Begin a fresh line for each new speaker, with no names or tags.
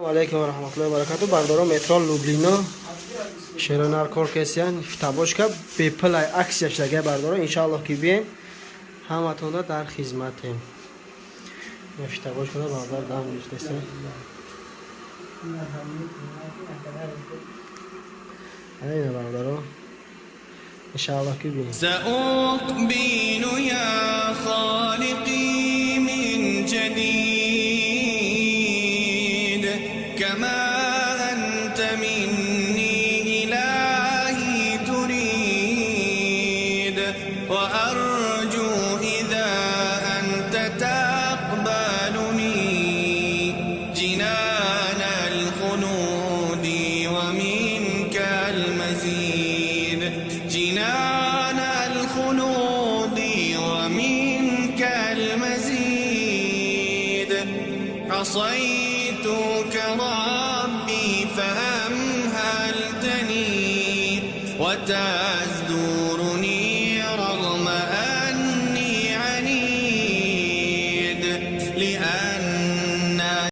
Алейкум ва раҳматуллоҳи ва баракату. Бардоро, метро Люблино, Шеронар кор кесиян, фитобочка бепулай, акция шудага. Бардоро, иншааллоҳ, ки биен, ҳаматонда дар хизматем. Фитобочкада бардар дам гирифтесем. Ина, бародаро, иншааллоҳ, ки биен.
سأقبل يا خالقي من جديد كما أنت مني إلهي تريد، وأرجو إذا أنت تقبلني جنان الخلود ومنك المزيد، جنان الخلود ومنك المزيد. عصيتك ربي فأمهلتني وتزدو